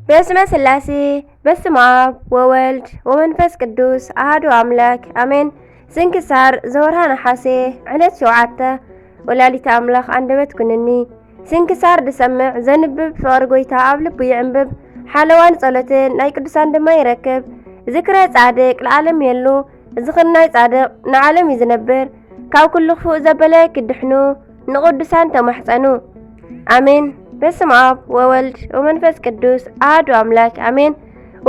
በስመ ስላሴ፣ በስመ ኣብ ወወልድ ወመንፈስ ቅዱስ ኣሃዱ ኣምላክ ኣሜን። ስንክሳር ዘወርሃ ነሓሴ ዕለት ሸውዓተ። ወላዲተ ኣምላኽ ኣንደበት ኩንኒ። ስንክሳር ዝሰምዕ ዘንብብ ፍቕሪ ጎይታ ኣብ ልቡ ይዕንብብ። ሓለዋን ጸሎትን ናይ ቅዱሳን ድማ ይረክብ። ዝክረ ጻድቅ ለዓለም የሉ። ዝኽሪ ናይ ጻድቅ ንዓለም እዩ ዝነብር። ካብ ኩሉ ክፉእ ዘበለ ክድሕኑ ንቅዱሳን ተማሕጸኑ። ኣሜን። በስመ ኣብ ወወልድ ወመንፈስ ቅዱስ ኣሐዱ ኣምላክ ኣሜን።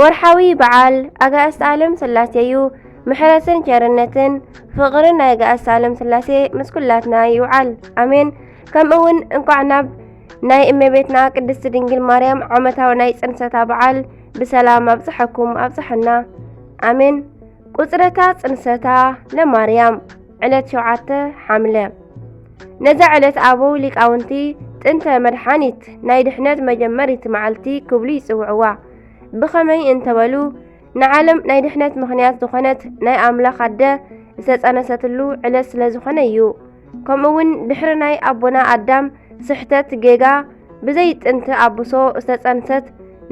ወርሓዊ በዓል ኣጋእዝተ ዓለም ስላሴ እዩ። ምሕረትን ቸርነትን ፍቕርን ናይ ኣጋእዝተ ዓለም ስላሴ ምስ ኩላትና ይውዓል። ኣሜን። ከምኡ እውን እንኳዕ ናብ ናይ እመቤትና ቅድስቲ ድንግል ማርያም ዓመታዊ ናይ ጽንሰታ በዓል ብሰላም ኣብጽሐኩም ኣብጽሐና። ኣሜን። ቁጽረታ ጽንሰታ ለማርያም ዕለት ሸውዓተ ሓምለ። ነዛ ዕለት ኣበው ሊቃውንቲ ጥንተ መድሓኒት ናይ ድሕነት መጀመሪት መዓልቲ ክብሉ ይጽውዕዋ። ብኸመይ እንተበሉ ንዓለም ናይ ድሕነት ምኽንያት ዝኾነት ናይ ኣምላኽ ኣደ ዝተጸነሰትሉ ዕለት ስለ ዝኾነ እዩ። ከምኡ እውን ድሕሪ ናይ ኣቦና ኣዳም ስሕተት ጌጋ ብዘይ ጥንቲ ኣብሶ ዝተጸንሰት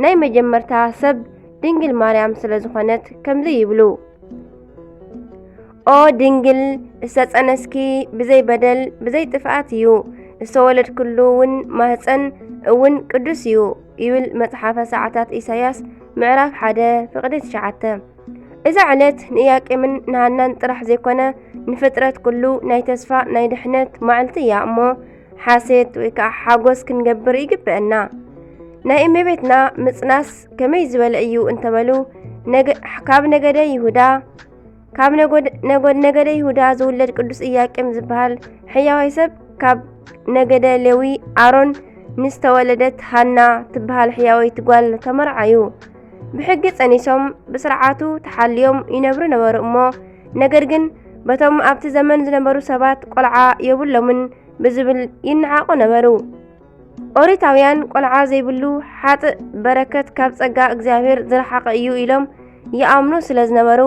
ናይ መጀመርታ ሰብ ድንግል ማርያም ስለ ዝኾነት ከምዚ ይብሉ። ኦ ድንግል ዝተጸነስኪ ብዘይ በደል ብዘይ ጥፍኣት እዩ፣ ዝተወለድክሉ እውን ማህፀን እውን ቅዱስ እዩ ይብል መጽሓፈ ሰዓታት ኢሳያስ ምዕራፍ ሓደ ፍቕዲ ትሽዓተ። እዛ ዕለት ንኢያቄምን ንሃናን ጥራሕ ዘይኮነ ንፍጥረት ኩሉ ናይ ተስፋ ናይ ድሕነት መዓልቲ እያ እሞ ሓሴት ወይ ከዓ ሓጎስ ክንገብር ይግበአና። ናይ እመቤትና ምጽናስ ከመይ ዝበለ እዩ እንተበሉ፣ ነገ-፣ ካብ ነገደ ይሁዳ፣ ካብ ነገድ-፣ ነገድ-፣ ነገደ ይሁዳ ዝውለድ ቅዱስ ኢያቄም ዝበሃል ሕያዋይ ሰብ ካብ ነገደ ሌዊ ኣሮን ንዝተወለደት ሃና ትበሃል ሕያወይቲ ጓል ተመርዓዩ። ብሕጊ ጸኒሶም ብስርዓቱ ተሓልዮም ይነብሩ ነበሩ እሞ፣ ነገር ግን በቶም ኣብቲ ዘመን ዝነበሩ ሰባት ቆልዓ የብሎምን ብዝብል ይነዓቑ ነበሩ። ኦሪታውያን ቆልዓ ዘይብሉ ሓጥእ በረከት ካብ ጸጋ እግዚኣብሔር ዝረሓቐ እዩ ኢሎም ይኣምኑ ስለ ዝነበሩ፣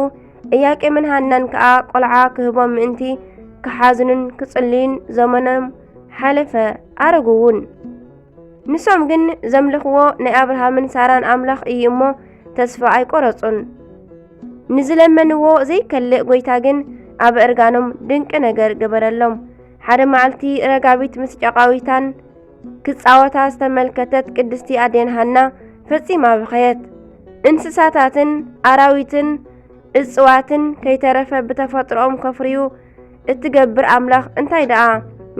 እያቄምን ሃናን ከኣ ቆልዓ ክህቦም ምእንቲ ክሓዝኑን ክጽልዩን ዘመኖም ሓለፈ፣ ኣረጉ እውን። ንሶም ግን ዘምልኽዎ ናይ ኣብርሃምን ሳራን ኣምላኽ እዩ እሞ ተስፋ ኣይቆረጹን። ንዝለመንዎ ዘይከልእ ጎይታ ግን ኣብ እርጋኖም ድንቂ ነገር ገበረሎም። ሓደ መዓልቲ ረጋቢት ምስ ጨቓዊታን ክጻወታ ዝተመልከተት ቅድስቲ ኣዴን ሃና ፈጺማ በኸየት። እንስሳታትን ኣራዊትን እጽዋትን ከይተረፈ ብተፈጥሮኦም ከፍርዩ እትገብር ኣምላኽ እንታይ ደኣ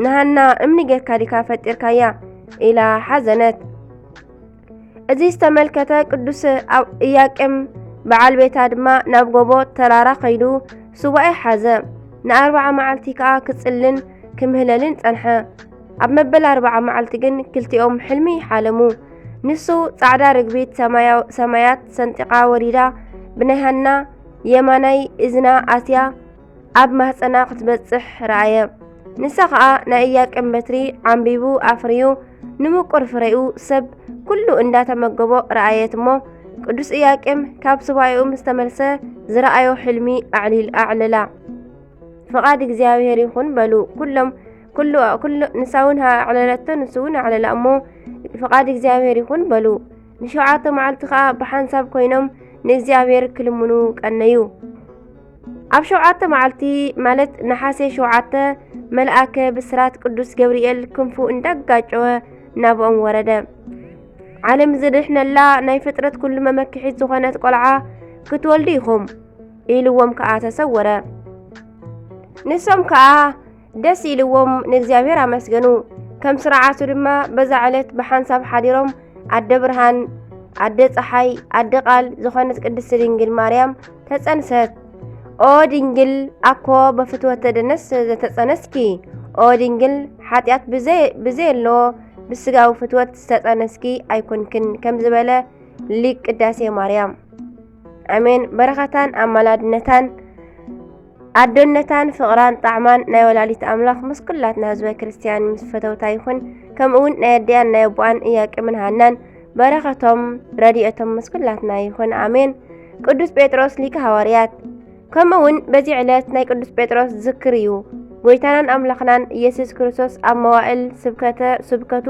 ንሃና እምኒ ጌርካ ዲካ ፈጢርካያ? ኢላ ሓዘነት። እዚ ዝተመልከተ ቅዱስ ኣብ-፣ ኢያቄም በዓል ቤታ ድማ ናብ ጎቦ ተራራ ከይዱ ሱባኤ ሓዘ። ንኣርብዓ መዓልቲ ከኣ ክጽልን ክምህለልን ጸንሐ። ኣብ መበል ኣርብዓ መዓልቲ ግን ክልቲኦም ሕልሚ ሓለሙ። ንሱ ጻዕዳ ርግቢት ሰማያው-፣ ሰማያት ሰንጢቓ ወሪዳ ብናይ ሃና የማናይ እዝና ኣትያ ኣብ ማህጸና ክትበጽሕ ረኣየ። ንሳ ኸኣ ናይ ኢያቄም በትሪ ዓምቢቡ ኣፍርዩ ንምቁር ፍሬኡ ሰብ ኩሉ እንዳተመገቦ ረኣየት እሞ፣ ቅዱስ ኢያቄም ካብ ሱባኤኡ ምስ ተመልሰ ዝረኣዮ ሕልሚ ኣዕሊል-፣ ኣዕለላ። ፍቓድ እግዚኣብሔር ይኹን በሉ። ኩሎም፣ ኩሉ፣ ኩሉ፣ ንሳ እውን ኣዕለለቶ፣ ንሱ እውን ኣዕለላ እሞ፣ ፍቓድ እግዚኣብሔር ይኹን በሉ። ንሸውዓተ መዓልቲ ኸኣ ብሓንሳብ ኮይኖም ንእግዚኣብሔር ክልምኑ ቀነዩ። ኣብ ሸውዓተ መዓልቲ፣ ማለት ነሓሴ ሸውዓተ፣ መልኣከ ብስራት ቅዱስ ገብርኤል ክንፉ እንዳጋጨወ ናብኦም ወረደ። ዓለም ዝድሕነላ ናይ ፍጥረት ኩሉ መመክሒት ዝኾነት ቆልዓ ክትወልዱ ኢኹም ኢልዎም ከኣ ተሰወረ። ንሶም ከኣ ደስ ኢልዎም ንእግዚኣብሔር ኣመስገኑ። ከም ስርዓቱ ድማ በዛ ዕለት ብሓንሳብ ሓዲሮም ኣደ ብርሃን፣ ኣደ ጸሓይ፣ ኣደ ቃል ዝኾነት ቅድስቲ ድንግል ማርያም ተጸንሰት። ኦ ድንግል ኣኮ በፍትወት ተደነስ ዘተጸነስኪ፣ ኦ ድንግል ሓጢኣት ብዘ-፣ ብዘየሎ ብስጋዊ ፍትወት ዝተጸነስኪ ኣይኮንክን ከም ዝበለ ሊቅ ቅዳሴ ማርያም። ኣሜን። በረኸታን ኣማላድነታን ኣዶነታን ፍቕራን ጣዕማን ናይ ወላዲት ኣምላኽ ምስ ኩላትና ህዝበ ክርስትያን ምስ ፈተውታ ይኹን። ከምኡ እውን ናይ ኣዲኣን ናይ ኣቦኣን ኢያቄምን ሃናን በረኸቶም ረድኤቶም ምስ ኩላትና ይኹን። ኣሜን። ቅዱስ ጴጥሮስ ሊቀ ሃዋርያት። ከምኡ እውን በዚ ዕለት ናይ ቅዱስ ጴጥሮስ ዝክር እዩ። ጎይታናን ኣምላኽናን ኢየሱስ ክርስቶስ ኣብ መዋእል ስብከተ-፣ ስብከቱ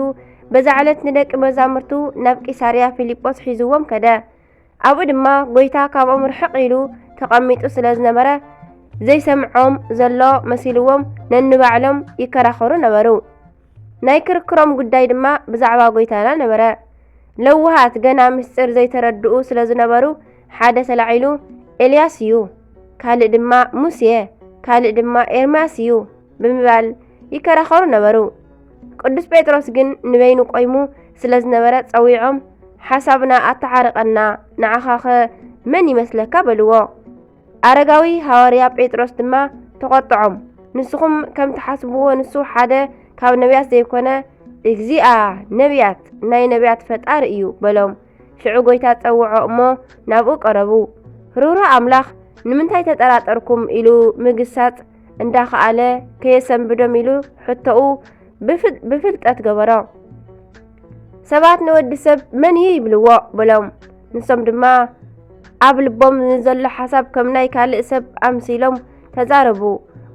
በዛ ዕለት ንደቂ መዛሙርቱ ናብ ቂሳርያ ፊልጶስ ሒዝዎም ከደ። ኣብኡ ድማ ጐይታ ካብኦም ርሕቕ ኢሉ ተቐሚጡ ስለ ዝነበረ፣ ዘይሰምዖም ዘሎ መሲልዎም ነንባዕሎም ይከራኸሩ ነበሩ። ናይ ክርክሮም ጉዳይ ድማ ብዛዕባ ጐይታና ነበረ። ለውሃት ገና ምስጢር ዘይተረድኡ ስለ ዝነበሩ፣ ሓደ ተላዒሉ፣ "ኤልያስ እዩ፣ ካልእ ድማ ሙሴ፣ ካልእ ድማ ኤርምያስ እዩ" ብምባል ይከራኸሩ ነበሩ። ቅዱስ ጴጥሮስ ግን ንበይኑ ቆይሙ ስለ ዝነበረ ጸዊዖም፣ "ሓሳብና ኣተዓርቐና፣ ንዓኻኸ መን ይመስለካ?" በልዎ። ኣረጋዊ ሃዋርያ ጴጥሮስ ድማ ተቖጥዖም፣ "ንስኹም ከም ትሓስብዎ ንሱ ሓደ ካብ ነቢያት ዘይኮነ፣ እግዚኣብ ነቢያት፣ ናይ ነቢያት ፈጣሪ እዩ" በሎም። ሽዑ ጐይታ ጸውዖ እሞ ናብኡ ቀረቡ። ርህሩህ ኣምላኽ፣ "ንምንታይ ተጠራጠርኩም?" ኢሉ ምግሳጽ እንዳኸኣለ፣ ከየሰንብዶም ኢሉ ሕቶኡ ብፍል-፣ ብፍልጠት ገበሮ። ሰባት ንወዲ ሰብ መን እዩ ይብልዎ? በሎም። ንሶም ድማ ኣብ ልቦም ንዘሎ ሓሳብ ከም ናይ ካልእ ሰብ ኣምሲሎም ተዛረቡ።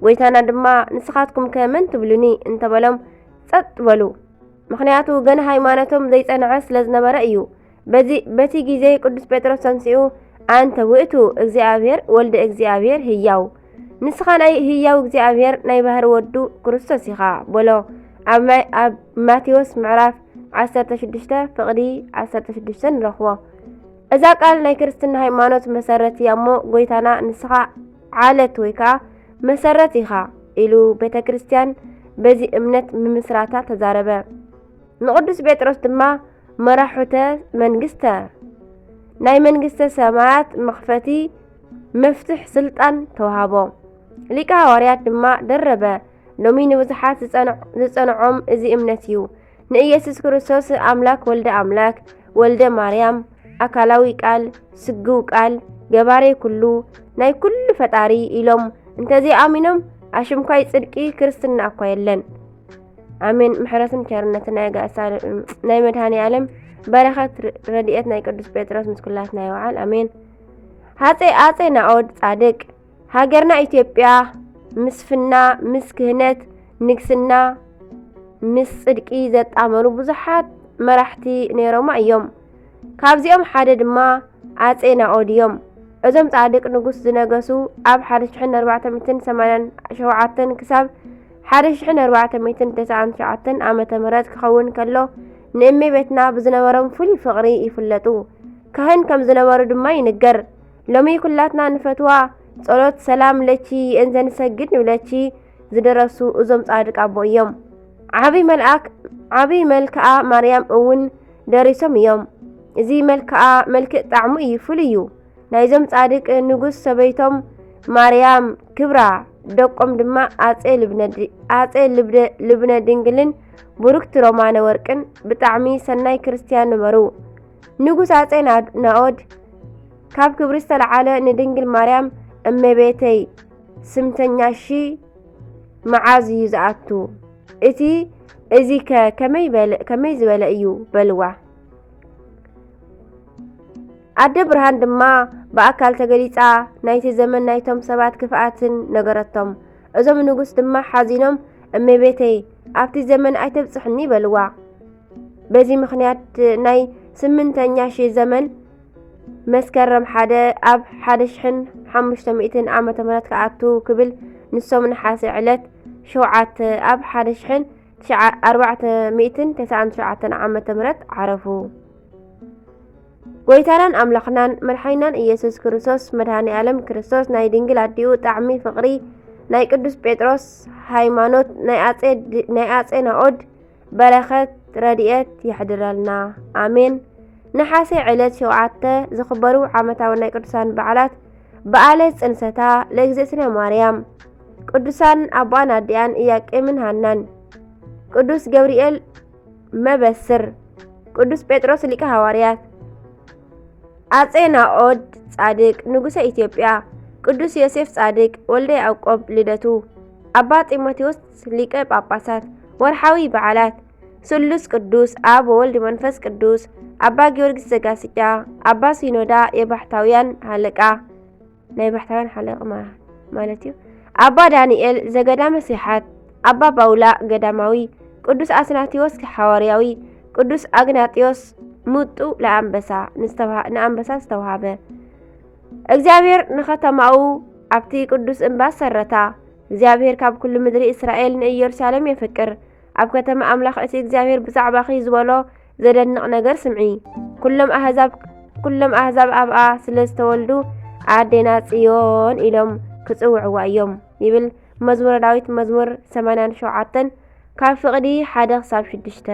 ጐይታና ድማ፣ "ንስኻትኩም ከ መን ትብሉኒ?" እንተበሎም፣ ጸጥ በሉ። ምኽንያቱ ገና ሃይማኖቶም ዘይጸንዐ ስለ ዝነበረ እዩ። በዚ፣ በቲ ግዜ ቅዱስ ጴጥሮስ ተንሲኡ፣ "ኣንተ ውእቱ እግዚኣብሔር ወልደ እግዚኣብሔር ህያው፣ ንስኻ ናይ ህያው እግዚኣብሔር ናይ ባህሪ ወዱ ክርስቶስ ኢኻ" በሎ። ኣብ ማይ-፣ ኣብ ማቴዎስ ምዕራፍ ዓሰርተ ሽዱሽተ ፍቕዲ ዓሰርተ ሽዱሽተ ንረኽቦ። እዛ ቃል ናይ ክርስትና ሃይማኖት መሰረት እያ እሞ፣ ጐይታና፣ "ንስኻ ዓለት ወይ ከኣ መሰረት ኢኻ" ኢሉ ቤተ ክርስቲያን በዚ እምነት ምምስራታ ተዛረበ። ንቅዱስ ጴጥሮስ ድማ መራሑተ መንግስተ፣ ናይ መንግስተ ሰማያት መኽፈቲ መፍትሕ ስልጣን ተዋሃቦ። ሊቀ ሃዋርያት ድማ ደረበ፣ "ሎሚ ንብዙሓት ዝጸንዕ-፣ ዝጸንዖም እዚ እምነት እዩ። ንኢየሱስ ክርስቶስ ኣምላክ ወልደ ኣምላክ፣ ወልደ ማርያም፣ ኣካላዊ ቃል፣ ስግው ቃል፣ ገባሬ ኩሉ፣ ናይ ኩሉ ፈጣሪ ኢሎም እንተዘይኣሚኖም ኣሽምኳይ ጽድቂ ክርስትና እኳ የለን።" ኣሜን። ምሕረትን ቸርነትን ናይ ኣጋእዝታ ናይ መድኃኔ ዓለም በረኸት ር-፣ ረድኤት ናይ ቅዱስ ጴጥሮስ ምስ ኩላትና ይወዓል። ኣሜን። ሃጼ ኣጼ ናኦድ ጻድቅ፣ ሃገርና ኢትዮጵያ ምስፍና ምስ ክህነት ንግስና ምስ ጽድቂ ዘጣመሩ ብዙሓት መራሕቲ ነይሮማ እዮም። ካብዚኦም ሓደ ድማ ኣጼ ናኦድ እዮም። እዞም ጻድቅ ንጉስ ዝነገሱ ኣብ ሓደ ሽሕን ኣርባዕተ ሚእትን ሰማንያን ሸውዓተን ክሳብ ሓደ ሽሕን ኣርባዕተ ሚእትን ተስዓን ትሽዓተን ዓመተ ምህረት ክኸውን ከሎ፣ ንእመቤትና ብዝነበሮም ፍሉይ ፍቕሪ ይፍለጡ። ካህን ከም ዝነበሩ ድማ ይንገር። ሎሚ ኩላትና ንፈትዋ ጸሎት ሰላም ለኪ እንዘንሰግድ ንብለኪ ዝደረሱ እዞም ጻድቅ ኣቦ እዮም። ዓቢ መልኣክ፣ ዓቢ መልክኣ ማርያም እውን ደሪሶም እዮም። እዚ መልክኣ፣ መልክዕ ጣዕሙ እዩ፣ ፍሉይ እዩ። ናይዞም ጻድቅ ንጉስ ሰበይቶም ማርያም ክብራ፣ ደቆም ድማ ኣጼ ልብነ ድ-፣ ኣጼ ልብደ-፣ ልብነ ድንግልን ብሩክቲ ሮማነ ወርቅን ብጣዕሚ ሰናይ ክርስትያን ነበሩ። ንጉስ ኣጼ ና-፣ ናኦድ ካብ ክብሪ ዝተለዓለ ንድንግል ማርያም እመቤተይ ስምተኛሺ መዓዝ እዩ ዝኣቱ? እቲ እዚከ ከመይ በለ-፣ ከመይ ዝበለ እዩ? በልዋ። ኣደ ብርሃን ድማ ብኣካል ተገሊጻ ናይቲ ዘመን ናይቶም ሰባት ክፍኣትን ነገረቶም። እዞም ንጉስ ድማ ሓዚኖም፣ "እመቤተይ፣ ኣብቲ ዘመን ኣይተብጽሕኒ" በልዋ። በዚ ምኽንያት ናይ ስምንተኛ ሺህ ዘመን መስከረም ሓደ ኣብ ሓደ ሽሕን ሓሙሽተ ሚእትን ዓመተ ምህረት ክኣቱ ክብል፣ ንሶም ነሓሰ ዕለት ሸውዓተ ኣብ ሓደ ሽሕን ኣርባዕተ ሚእትን ተስዓን ትሽዓተን ዓመተ ምህረት ዓረፉ። ጐይታናን ኣምላኽናን መድሓኒናን ኢየሱስ ክርስቶስ፣ መድኃኔ ዓለም ክርስቶስ፣ ናይ ድንግል ኣዲኡ ጣዕሚ ፍቕሪ፣ ናይ ቅዱስ ጴጥሮስ ሃይማኖት፣ ናይ ኣጼ ድ-፣ ናይ ኣጼ ናኦድ በረኸት ረድኤት የሕድረልና። ኣሜን። ነሓሰ ዕለት ሸውዓተ ዝኽበሩ ዓመታዊ ናይ ቅዱሳን በዓላት፣ በዓለ ጽንሰታ ለእግዝእትነ ማርያም፣ ቅዱሳን ኣቦኣን ኣዲኣን ኢያቄምን ሃናን፣ ቅዱስ ገብርኤል መበስር፣ ቅዱስ ጴጥሮስ ሊቀ ሃዋርያት፣ ኣጼ ናኦድ ጻድቅ ንጉሰ ኢትዮጵያ፣ ቅዱስ ዮሴፍ ጻድቅ ወልደ ያዕቆብ ልደቱ፣ ኣባ ጢሞቴዎስ ሊቀ ጳጳሳት። ወርሓዊ በዓላት፣ ስሉስ ቅዱስ፣ ኣብ ወወልድ መንፈስ ቅዱስ፣ ኣባ ጊዮርጊስ ዘጋስጫ፣ ኣባ ሲኖዳ የባሕታውያን ሃለቃ፣ ናይ ባሕታውያን ሓለቕ ማ-፣ ማለት እዩ። ኣባ ዳንኤል ዘገዳመ ሲሓት፣ ኣባ ጳውላ ገዳማዊ፣ ቅዱስ ኣትናቴዎስ ሓዋርያዊ፣ ቅዱስ ኣግናጢዮስ ምጡ ለኣንበሳ ንዝተውሃ-፣ ንኣንበሳ ዝተውሃበ። እግዚኣብሔር ንኸተማኡ ኣብቲ ቅዱስ እምባ ሰረታ። እግዚኣብሔር ካብ ኩሉ ምድሪ እስራኤል ንኢየሩሳሌም የፍቅር። ኣብ ከተማ ኣምላኽ እቲ እግዚኣብሔር ብዛዕባኺ ዝበሎ ዘደንቕ ነገር ስምዒ። ኩሎም ኣህዛብ፣ ኩሎም ኣህዛብ ኣብኣ ስለ ዝተወልዱ ኣዴና ጽዮን ኢሎም ክጽውዕዋ እዮም ይብል መዝሙረ ዳዊት መዝሙር ሰማንያን ሸውዓተን ካብ ፍቕዲ ሓደ ክሳብ ሽዱሽተ።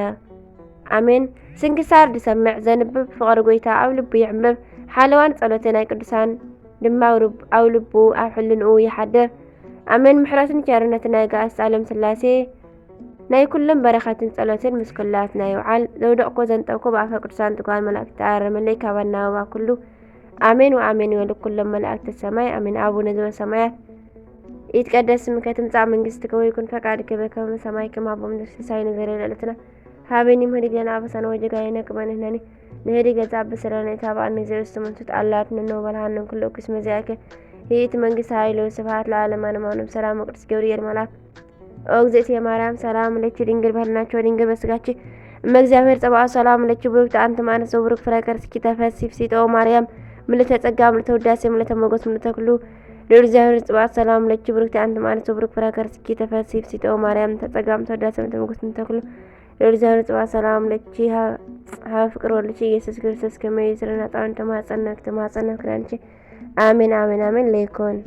ኣሜን። ስንክሳር ዝሰምዕ ዘንብብ ፍቕሪ ጎይታ ኣብ ልቡ ይዕምብብ። ሓለዋን ጸሎተ ናይ ቅዱሳን ድማ ኣብ ልብ-፣ ኣብ ልቡ ኣብ ሕልንኡ ይሓድር። ኣሜን። ምሕረትን ቸርነትን ናይ ጋእስት ዓለም ስላሴ ናይ ኩሎም በረኸትን ጸሎትን ምስ ኩላትና ይውዓል። ዘውደቕኮ ዘንጠብኮ ብኣፈ ቅዱሳን ትጓን መላእክት ተኣረመለይ ካብ ኣናባባ ኩሉ። ኣሜን ወኣሜን ይበሉ ኩሎም መላእክተ ሰማይ። ኣሜን። ኣቡነ ዘበሰማያት ይትቀደስ ስምከ ትምጻእ መንግስትከ ወይኩን ፈቃድከ በከመ በሰማይ ከማሁ በምድር። ሲሳየነ ዘለለ ዕለትነ ሀበነ ዮም ሀድግ ለነ አበሳነ ወጌጋየነ ከመ ንሕነኒ ንህድግ ለዘአበሰ ለነ ኢታብአነ እግዚኦ ውስተ መንሱት አላ አድኅነነ ወበልሐነ እምኩሉ እኩይ እስመ ዚአከ ይእቲ መንግስት ኃይል ወስብሐት ለዓለመ ዓለም አሜን። ሰላም ቅዱስ ገብርኤል መልአክ ኦ እግዝእትየ ማርያም ሰላም ለኪ ድንግል በህልናኪ ወድንግል በስጋኪ እመ እግዚአብሔር ጸባኦት ሰላም ለኪ ብሩክቲ አንቲ እም አንስት ወብሩክ ፍሬ ከርስኪ ተፈሲ ፍሲጦ ማርያም ምልዕተ ጸጋ ምልዕተ ውዳሴ ምልዕተ ሞገስ ምልዕተ ኩሉ ልዑል እግዚአብሔር ጽባኦት ሰላም ለኪ ብሩክቲ አንቲ እም አንስት ወብሩክ ፍሬ ከርስኪ ተፈሲ ፍሲጦ ማርያም ምልዕተ ጸጋ ምልዕተ ውዳሴ ምልዕተ ሞገስ ምልዕተ ኩሉ ልዑል እግዚአብሔር ጽባኦት ሰላም ለኪ ሀበ ፍቅር ወልድኪ ኢየሱስ ክርስቶስ ከመ ይስረና ጣውን ተማጸነክ ተማጸነክ ክዳንኪ አሜን አሜን አሜን ለይኮን